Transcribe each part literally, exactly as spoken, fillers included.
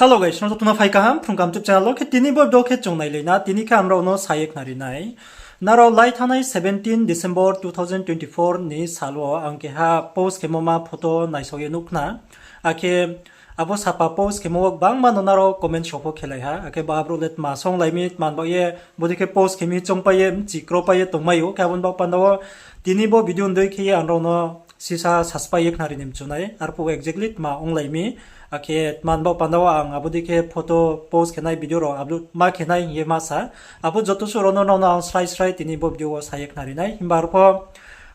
Hello guys, nrao joto no phai kaham Phrung Kaham YouTube channel wo. Khe tini bo video khe chung nailai na, tini khe ang nrao no sa ye khnari nai. Nrao lai thanngnai seventeen December two thousand twenty-four ni sal wo ang keha post khemo ma photo naisao ye nuh khna. Akhe abo sapa post khemo wo gbangma no nrao comment so pho khelai ha. Akhe bo abrouh le tma songlai mi, tma ni baoh ye bodei khe post khe mi choungpai ye, mchi kropai ye tongmai ou. Khe abo ni baoh panda wo tini bo video ni dei khe ye ang nrao no sisa saspai ye khnari ni mchu nai. Arphuh exactly tma onglai mi. Akhe tma ni baoh panda wo ang abo dei khe photo post khe nai, video rao upload ma khe nai hing ye ma sa. Abo joto suh rao no nrao no ang srai srai tini bo video wo sa ye khnari nai. Himba arpho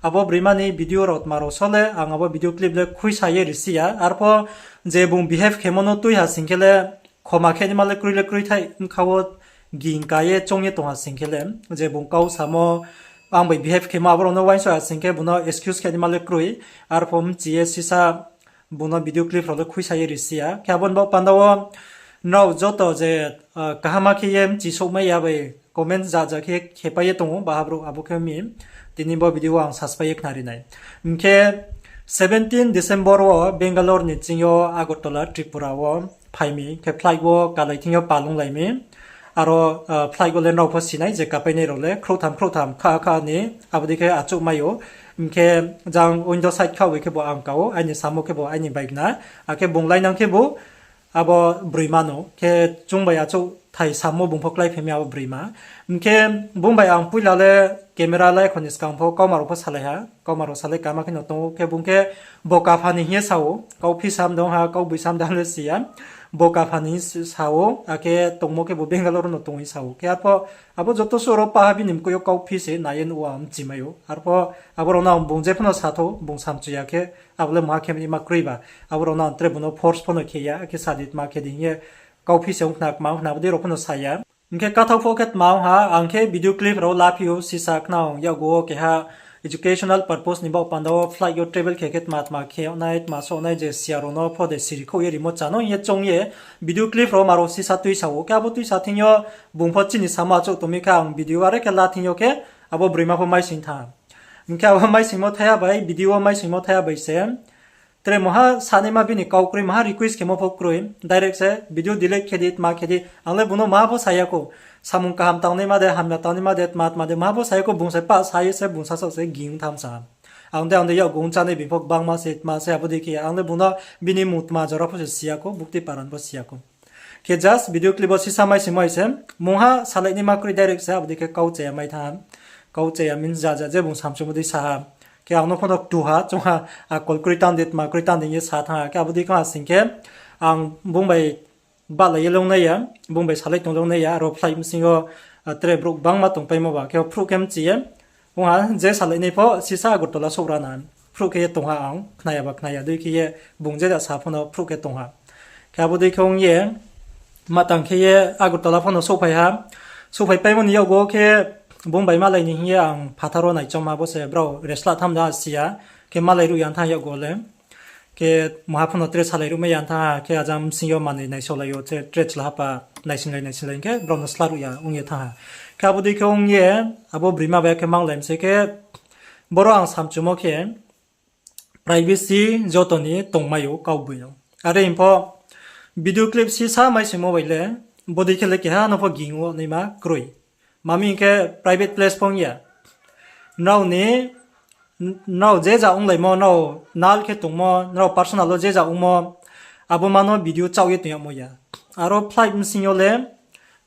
abo broima ni video rao tma rao so le ang abo video clip le khuisa ye risi ya. Arpho je bung behave khemo no tui ha sing khe le, khoma khe naima le kroi le kroi thai, bkha wo ging ka ye choung ye tong ha sing khe le, je bung kau samo, ang bai behave khemo abo rao no uaingsouh ha sing khe bung no excuse khe naima le kroi. Arpho mchi ye sisa bung no video clip rao le khuisa ye risi ya. Khe abo ni baoh panda wo nrao joto je kaham khe ye mchi souhmai ya bai comment ja ja khe khepai ye tong ou, baha brouh abo khe mi. Tini bo video wo ang saspai ye khnari nai. Hing khe seventeen December wo Bangalore ni ching yo Agartala, Tripura wo phai mi, khe flight wo kalai thing yo palunglai mi. Aro flight wo le nrao pho si nai je kapainai rao le khrouhtham khrouhtham kha kha ni, abo dei khe achouh mai ou. Hing khe jang window side khaoh bai khebu ang ka ou, aini samo khebu aini baigna. Akhe bung lainang khebu abo broima no khe chung bai achouh thai samo bung pho kláiphai mi abo broima. Hing khe bung bai ang poila le camera laikho ni skang pho kauma rao pho salai ha, kauma rao salai kama khe no tong ou. Khe bung khe bo kapha ni hing ye sa ou, kau phi sam dong ha, kau boi sam dong le si ya. Bo kapha ni hing sa ou, akhe tongmo khebu Bangalore no tong hing sa ou. Khe arpho abo joto suh rao paha bini mkoih yo kau phi se nai ye nuh wo ang mchi mai ou. Arpho abo rao no ang bung je pho no sa thou, bung samchu ya khe, abo le maha khe naima kroi ba. Abo rao no ang tre bung no force pho no khe ya, akhe sa di tma khe di hing ye kau phi se ong khna, kma ong khna, abo dei rao pho no sa ya. Hing khe kathaoh pho khe tma ong ha, ang khe video clip rao laphi ou, sisa khna ong yakgu wo keha educational purpose ni baoh panda wo flight yo travel khe khe tma tma khe yag nai, tma souh nai je siya rao no pho de siri khouh ye rimo chá no hing ye choung ye video clip rao ma rao sisa tuisa ou. Khe abo tuisa thing yo bung pho chini samo achouh tong mi khe ang video are khe la thing yo khe abo broima pho maising thanng. Hing khe abo maisingmo thaiha bai, video wo maisingmo thaiha bai se tre maha sanaima bini kau kroi, maha request khemo pho kroi. Direct se video delete khe di, tma khe di. Ang le bung no maha pho sa ya khou. Samung kaham tangnaima de, hamya tangnaima de, tma tma de, maha pho sa ya khou, bung se pah sa ye se, bung sasaoh se ging tham sa ha. Ang de, ang de yakgu ong chánai bini pho gbangma se, tma se, abo dei khe ang le bung no bini mung tma jora pho se si ya khou, bukti paran pho si ya khou. Khe just video clip wo sisa maisingmo hai se, mungha salainaima kroi direct se, abo dei khe kau chaya mai thanng ha. Kau chaya means ja ja je bung samchumo dei sa ha. Khe ang no pho no ktu ha, chung ha, akol kroi tang di, tma kroi tang di hing ye sa thanng ha. Khe abo dei khe ha sing khe, ang bung bai bahlai ye longnai ya, bung bai salai tong longnai ya, aro flight bsing yo tre brouh gbangma tongpaimo ba, khe phruh khe mchi ye, ong ha je salainai pho sisa Agartala souh ra na, phruh khe ye tong ha ang, khna ya ba khna ya dei khe ye, bung je ja sa pho no phruh khe tong ha. Khe abo dei khe ong ye, ma tang khe ye Agartala pho no souhphai ha, souhphai paimo ni yakgu wo khe bung bai malai ni hing ye ang phathar wo naichom ha, bo se brao resla tham da si ya, khe malai ruh ya thanng yakgu wo le. Khe maha pho no tre salai ruhmai ya thanng ha, khe ajang bsing yo manoi naisaolai yo, tre chla hapa naisinglai naisinglai hing khe brao no sla ruh ya ong ye thanng ha. Khe abo dei khe ong ye, abo broima bai khe manglai mi se khe, boro ang samchumo khe, privacy joto ni tongmai ou kaugboino. Are hing pho video clip sisa maisingmo bai le, bodei khe le keha no pho ging wo naima kroi. Mami hing khe private place pho ong ya. Nrao ni, nrao je ja onglaimo, nrao nal khe tongmo, nrao personal wo je ja ongmo, abo ma no video chaoh ye tong yagmo ya. Aro flight bsing yo le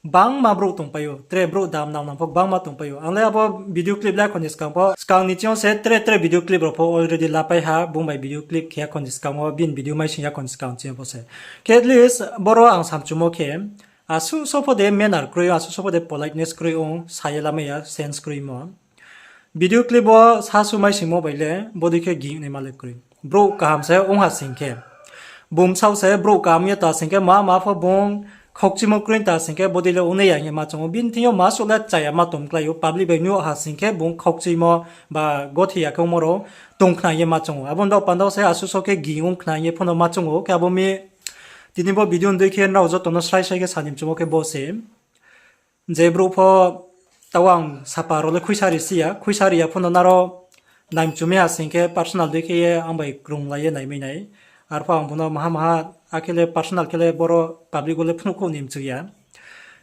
gbangma brouh tongpai ou, tre brouh dam nang nang pho gbangma tongpai ou. Ang le abo video clip laikho ni skang pho, skang ni ching yo se tre tre video clip rao pho already lapai ha, bung bai video clip khe yakho ni skang wo, bini video maising yakho ni skang ching yo pho se. Khe at least boro ang samchumo khe, asuh so pho de manner kroi ong, asuh so pho de politeness kroi ong, sa ye lamai ya, sense kroimo. Video clip wo sasu maisingmo bai le, bodei khe ging naima le kroi. Brouh kaham se ong ha sing khe, bung bsaoh se brouh kaham ye ta sing khe, ma ma pho bung khaukchimo kroi ta sing khe, bodei le ongnai ya hing ye ma choung ou. Bini thing yo ma suh le chaya ma tong klái ou, public bai nuh ha sing khe, bung khaukchimo ba gothi ya khe ongmo rao tong khna hing ye ma choung ou. Abo ni baoh panda wo se asuh so khe ging ong khna hing ye pho no ma choung ou. Khe abo mi tini bo video ni dei khe nrao joto no srai srai khe sa ni mchumo khe bo se. Je brouh pho tao ang sapa rao le khuisa risi ya, khuisa ri ya pho no nrao nai mchu mi ha sing khe personal dei khe ye ang bai krunglai ye naimai nai. Arphuh ang bung no maha maha, akhe le personal khe le boro public wo le phnuh khouh ni mchu ya.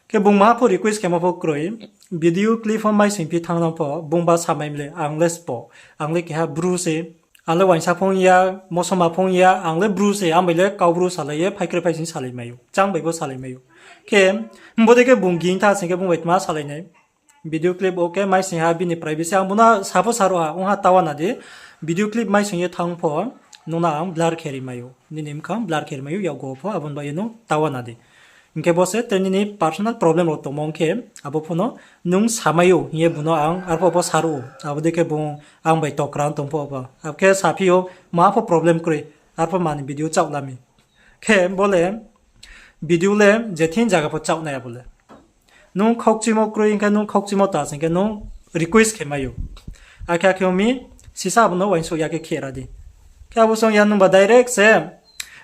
Khe bung maha pho request khemo pho kroi, video clip pho maisoing phi thanng nang pho, bung ba samai mle, ang le sbo, ang le keha bru se, ang le uaingsa phung ya, mosoma phung ya, ang le bru se, ang bai le kau bru salai ye, phai kre phai sing salai mai ou, chang bai bo salai mai ou. Khe, bodei khe bung ging tha sing khe bung bai tma salai nai. Video clip wo khe maisoing ha bini privacy, ang bung no sa pho sa ro ha, ong ha tawa na di. Video clip maisoing ye thanng pho, nung no ang blur khe ri mai ou. Nini mkhang blur khe ri mai ou, yakgu wo pho, abo ni baoh ye nung tawa na di. Hing khe bo se tre nini personal problem rao tongmo ong khe, abo pho no nung samai ou hing ye bung no ang arphuh pho sa ro ou. Abo dei khe bung ang bai tokra tong pho ba. Abo khe saphi ou, maha pho problem kroi, arphuh mani video chaoh la mi. Khe bo le video le je thing zaga pho chaoh nai abo le. Nung khaukchimo kroi hing khe, nung khaukchimo ta sing khe nung request khe mai ou. Akhe akhe ong mi, sisa abo no uaingsouh ya khe khe ra di. Khe abo song ya nungba direct se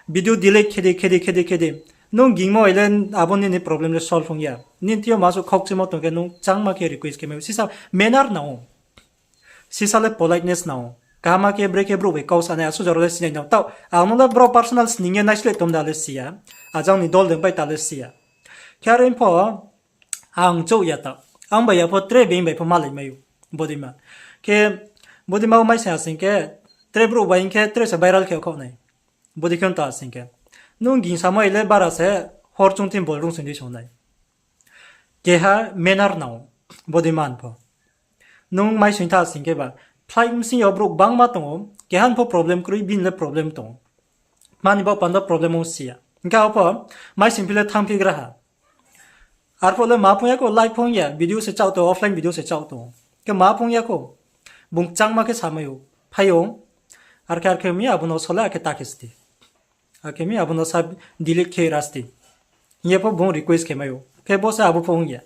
video delete khe di, khe di, khe di, khe di. Nung gingmo bai le abo nini problem le solve ong ya. Nini thing yo ma suh khaukchimo tong khe nung changma khe request khe mai ou. Sisa manner nang ou. Sisa le politeness nang ou. Kaham khe brekhe brouh bai kau sanai, asuh jora le sinai nang ou. Taoh, ang no le brouh personal sning ye naisleh tom da le si ya. Ajang ni dol deng pai ta le si ya. Khe are pho, ang chouh ya taoh. Ang bai ya pho tre being bai pho malai mai ou. Bodeima. Khe, bodeima wo mai se ha sing khe, tre brouh bai hing khe tre se viral khe khaoh nai. Bodei khe ong ta sing khe. Nung gingsamo bai le bara se hor chung tin bol rung sing di song nai. Keha manner nang ou, bodeima pho. Nung maisoing tha sing khe ba, flight bsing yo brouh gbangma tong ou, keha ni pho problem kroi, bini le problem tong ou. Mani baoh panda problem ong si ya. Hing khe abo pho, maisoing phi le thanngphi gra ha. Arphuh le ma phung ya khou, live phung ya, video se chaoh tong, offline video se chaoh tong. Khe ma phung ya khou, bung changma khe samai ou, phai ou. Arkhe arkhe mi abo no sole akhe ta khe sti. Akhe mi abo no sa delete khe ra sti. Hing ye pho bung request khe mai ou. Khe bo se abo pho ong ya.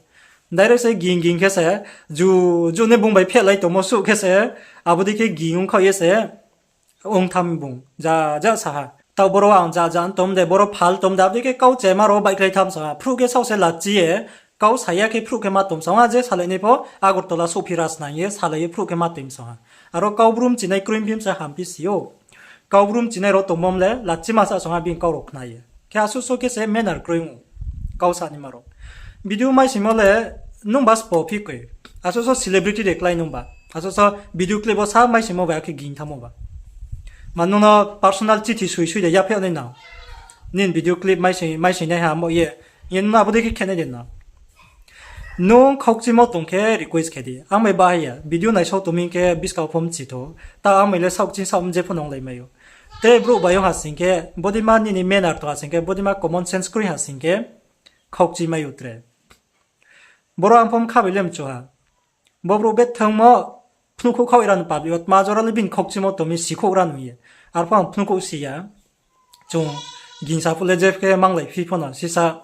Direct se ging ging khe se, ju, ju ne bung bai phehlai tongmo suh khe se, abo dei khe ging ong khaoh ye se, ong tham bung, ja, ja sa ha. Taoh boro ang ja, ja tom de, boro phal tom de, abo dei khe kau chema rao baihkhlai tham sa ha. Phruh khe saoh se lachi ye, kau sa ya khe phruh khe ma tom sa ha, je salai nai pho, Agartala souhphi ra snang ye, salai ye phruh khe ma tom sa ha. Aro kau bru mchinai kroi phim se hamphi si ou. Kau bru mchinai rao tongmo le, lachi ma sa song ha bini kau rao khna ye. Khe asuh so khe se manner kroi ou. Kau sa ni ma rao. Video maisoingmo le, nungba sbo phi koi. Asuh so celebrity de klái nungba. Asuh so video clip wo sa maisoingmo bai akhe ging thanngmo ba. Ma nung no personal chithi soi soi de yaphaih nai nang. Nini video clip maisoing, maisoing nai ha mo ye. Ye nung abo dei khe khe nai de nang. Nung khaukchimo tong khe request khe di. Ang bai bahai ya. Video naisao tong mi khe buskang pho mchi tho. Ta ang bai le saohkching saoh mje pho nunglai mai ou. Tre brouh bai ong ha sing khe, bodeima nini manner tong ha sing khe, bodeima common sense kroi ha sing khe, khaukchi mai ou tre. Boro ang pho mkha bai le mchu ha. Bo brouh bethangmo phnuhkhouh khaoh ra nu public wo, tma jora le bini khaukchimo tong mi sikhouh ra nu ye. Arphuh ang phnuhkhouh si ya. Chung gingsa phuh le je khe manglai phi pho no, sisa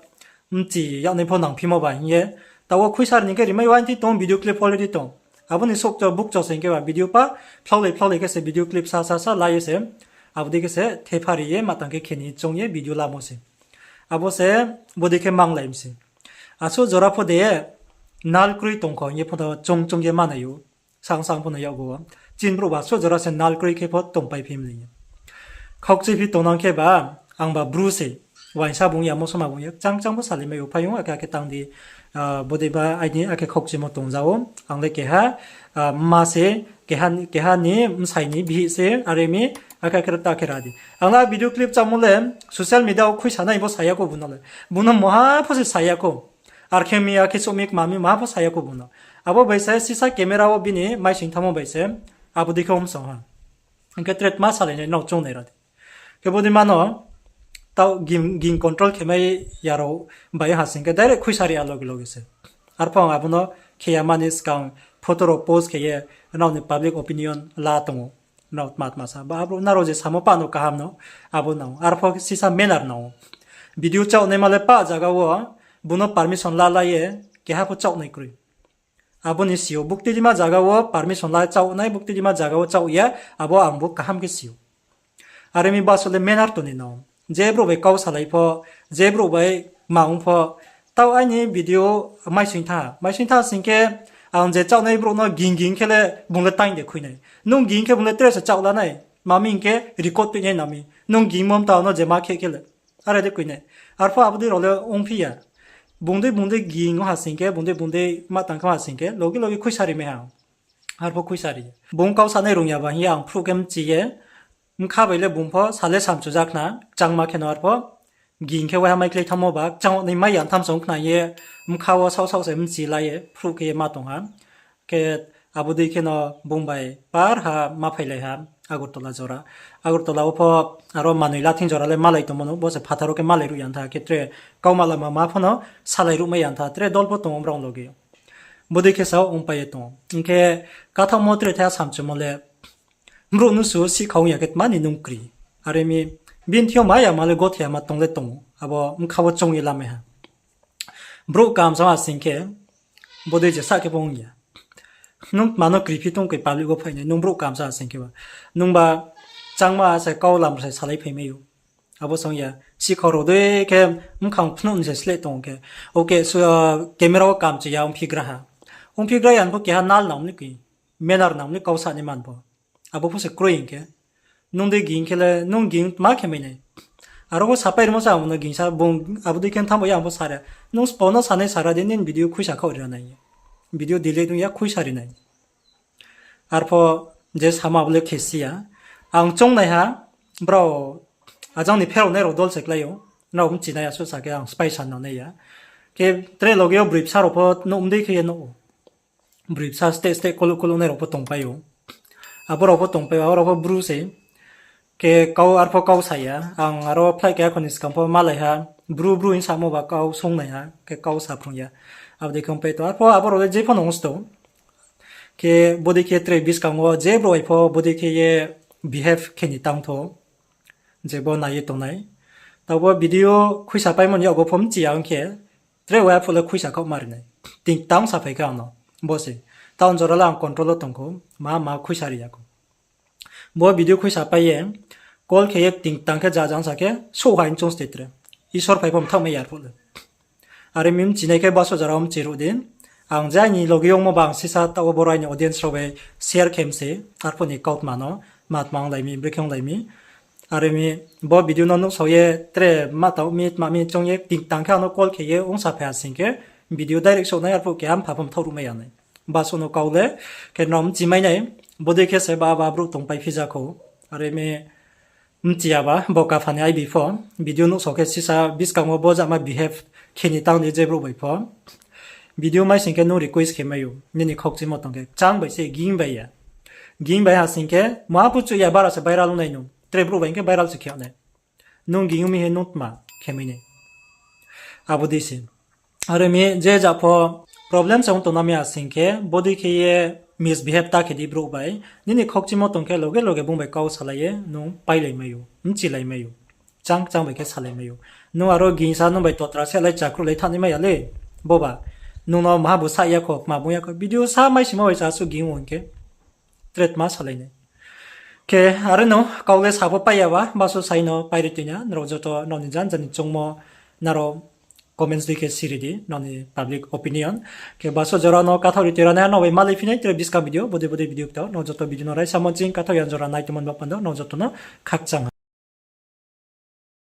mchi yagnai pho nangphimo ba hing ye. Taoh wo khuisa ri ni khe rimai ou, aini thing tong video clip already tong. Abo ni souhcho bukcho se hing khe ba video pa, phlaulai phlaulai khe se video clip sa sa sa la ye se. Abo dei khe se thepha ri ye matang khe khe ni choung ye video lamo se. Abo se bodei khe manglai mi se. Asuh jora pho de nal kroi tong kho hing ye pho no choung choung ye manai ou. Sang sang pho no yakgu wo. Chini brouh ba asuh jora se nal kroi khe pho tongpai phi mlei ye. Khaukchi phi tongnang khe ba, ang ba bru se. Uaingsa bung ya, mosoma bung ya, chang chang pho salai mai ou, phai ong akhe akhe tang di, ah, bodei ba aini akhe khaukchimo tongja ou. Ang le keha, ah, mma se, keha, keha ni bsai ni bihih se, are mi, akhe akhe ta khe ra di. Ang le video clip chámo le, social media wo khuisa nai bo sa ya khou bung no le. Bung no maha pho se sa ya khou. Arkhe mi, akhe souh mi, kma mi, maha pho sa ya khou bung no. Abo bai se sisa camera wo bini maisoing thanngmo bai se, abo dei khe ong song ha. Hing khe tre tma salai nai nrao choung nai ra di. Khe bodeima no, taoh ging, ging control khe mai ya rao bai ha sing khe direct khuisa ri ya loge loge se. Arphuh ang abo no khe ya mani skang photo rao post khe ye nrao ni public opinion la tong ou. Nrao tma tma sa. Ba abo nrao je samo pah no kaham no, abo nang ou. Arphuh sisa manner nang ou. Video chaoh naima le pah zaga wo, bung no permission la la ye, keha pho chaoh nai kroi. Abo ni si ou, buktui dima zaga wo permission la chaoh nai, buktui dima zaga wo chaoh ya, abo ang bo kaham khe si ou. Are mi baso le manner tong ni nang ou. Je brouh bai kau salai pho, je brouh bai ma ong pho, taoh aini video maisoing tha, maisoing tha sing khe, ang je chaoh nai brouh no ging ging khe le bung le taing de khui nai. Nung ging khe bung le tre se chaoh la nai, ma mi hing khe record tuinai nang mi. Nung gingmo mtao no je ma khe khe le. Are de koi nai. Arpho abo dei rao le ongphi ya. Bung dei bung dei ging ha sing khe, bung dei bung dei ma tang khe ha sing khe, loge loge khuisa ri mai ha. Arpho khuisa ri. Bung kau sanai rung ya ba hing ye ang phruh khe mchi ye, bkha bai le bung pho sa le samchu ja khna, kchangma khe no arpho, ging khe waiha mai klái thanngmo ba, kchang ni mai ya tham song khna ye, bkha wo saoh saoh se mchi la ye, phruh khe ye ma tong ha. Khe abo dei khe no bung bai par ha ma phailai ha, Agartala jora. Agartala wo pho aro manoi lathing jora le malai tongmo no, bo se phathar wo khe malai ruh ya tha, khe tre kauma lama ma pho no salai ruh mai ya tha, tre dol pho tong ou brao loge. Bodei khe sa ongpai ye tong ou. Hing khe kathaohmo tre thaiha samchumo le, brouh nusu sihkhau ong ya khe tma ni nung kri. Are mi, bini thing yo ma ya ma le gothe ya ma tong le tong ou. Abo bkha wo choung ye lamai ha. Brouh kaham sa ha sing khe, bodei je sa khe pho ong ya. Nung tma no kriphi tong khe public wo phai nai, nung brouh kaham sa ha sing khe ba. Nungba changma se kau lam se salai phai mai ou. Abo song ya, sihkhau rao dei khe bkhang phnuh ni se sleh tong khe. Okay, so, camera wo kaham chi ya ongphi gra ha. Ongphi gra ya pho keha nal nang ni koi, manner nang ni kau sa ni man pho. Abo pho se kroi hing khe. Nung dei ging khe le, nung ging tma khe mai nai. Aro pho sapai rimo sa amo no ging sa, bung abo dei khe thanng bo ya ang pho sa ri. Nung spo no sanai sara di, nini video khuisa khaoh ri nai. Video delete ong ya khuisa ri nai. Arpho je samo abo le khe si ya. Ang choungnaiha, brao ajang ni pherao nai rao dol se klái ou. Nrao mchi nai ya suh sa khe ang spái sa no nai ya. Khe tre loge yo broi bsa rao pho nuh mdei khe ye nuh ou. Broi bsa steh steh koluh koluh nai rao pho tongpai ou. Abo rao pho tongpai ou, abo rao pho bru se. Khe kau arpho kau sa ya. Ang aro flight keha kho ni skang pho malai ha. Bru bru hing samo ba kau sung nai ha. Khe kau sa phrung ya. Abo dei khe ongpai tong. Arpho abo rao le je pho no ong sto. Khe bodei khe tre buskang wo je brouh bai pho bodei khe ye behave khe ni tang thou. Je bo nai ye tongnai. Taoh bo video khuisa paimo ni yag wo pho mchi ya ong khe, tre waiha phuh le khuisa khaoh ma ri nai. Ting tang saphai khe ang no. Bo se. Taoh jora le ang control wo tong khou. Ma ma khuisa ri ya khou. Bo video khuisa pai ye, call khe ye ting tang khe ja jang sa khe, souhha hing choung ste tre. Isor phai pho mthaoh mai ya arphuh le. Are mi mchinai khe baso jora wo mchi ruh di. Ang je aini loge ongmo ba ang sisa taoh wo boro aini audience rao bai share khe mse, arphuh ni kautma no, ma tma onglai mi, brekhe onglai mi. Are mi bo video no nuhsao ye tre ma tao mi, tma mi choung ye ting tang khe ang no call khe ye ongsa phai ha sing khe, video direct souh nai arphuh keha mpha pho mthaoh ruh mai ya nai. Baso no kau le, khe nrao mchi mai nai, bodei khe se ba ba brouh tongpai phi ja khou. Are mi mchi ya ba, bo kapha ni I B pho, video nuhsao khe sisa buskang wo bo jama behave khe ni tang di je brouh bai pho. Video mai sing khe nung request khe mai ou, nini khaukchimo tong khe, kchang bai se ging bai ya. Ging bai ha sing khe, muha phuh chuh ya bara se viral ong nai nung, tre brouh bai hing khe viral se khe nai. Nung ging mi he nung tma khe mai nai. Abo dei se. Are mi je ja pho problem se ong tong na mi ha sing khe, bodei khe ye misbehave ta khe di brouh bai. Nini khaukchimo tong khe loge loge bung bai kau salai ye, nung pailai mai ou, mchilai mai ou. Kchang kchang bai khe salai mai ou. Nung aro gingsa nung bai totra se lai chakruh lai thanng ni mai ya le. Boba, nung no maha bu sa ya kho, kma bung ya kho. Video sa mai simo bai sa suh ging ong khe. Tre tma salai nai. Khe, are no, kau le sa pho pai ya ba, baso sai no pai ri tui na, nrao joto nrao ni jan jan ni choungmo, nrao comments dei khe siri di, nrao ni public opinion. Khe baso jora no kathaoh ri tui ra nai, nrao bai malai phi nai, tre buskang video, bodei bodei video kto, nrao joto video no raisa mo ching kathaoh ya jora nai tongmo ni baoh panda, nrao joto no khakchang ha.